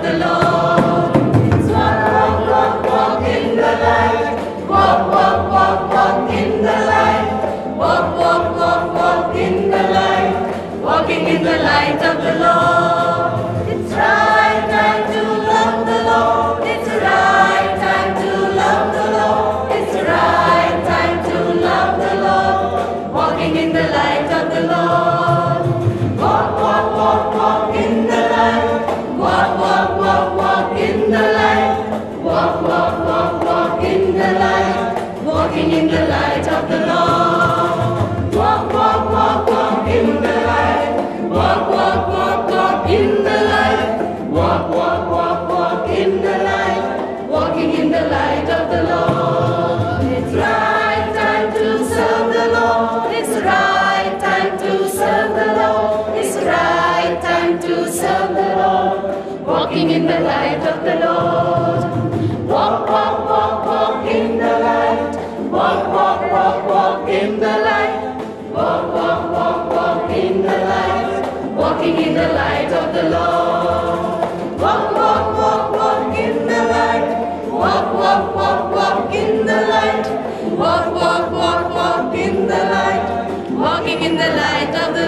the Lord. It's walk, walk, walk, walk in the light. Walk, walk, walk, walk in the light. Walk, walk, walk, walk in the light. Walking in the light of the Lord. It's right time to love the Lord. It's right time to love the Lord. It's right time to love the Lord. Walking in the light of the Lord. Walk, walk, walk, walk in the light. Walk, walk, walk, walk in the light. Walk, walk, walk, walk in the light. Walking in the light of the Lord. Walk, walk, walk, walk in the light. Walk, walk, walk, walk in the light. Walk, walk, walk, walk in the light. Walking in the light of the Lord. It's right time to serve the Lord. It's right time to serve the Lord. It's right time to serve the Lord. Walking in the light of the Lord. Walk, walk, walk, walk in the light. Walk, walk, walk, walk in the light. Walk, walk, walk, walk in the light. Walking in the light of the Lord. Walk, walk, walk, walk in the light. Walk, walk, walk, walk in the light. Walk, walk, walk, walk in the light. Walking in the light of the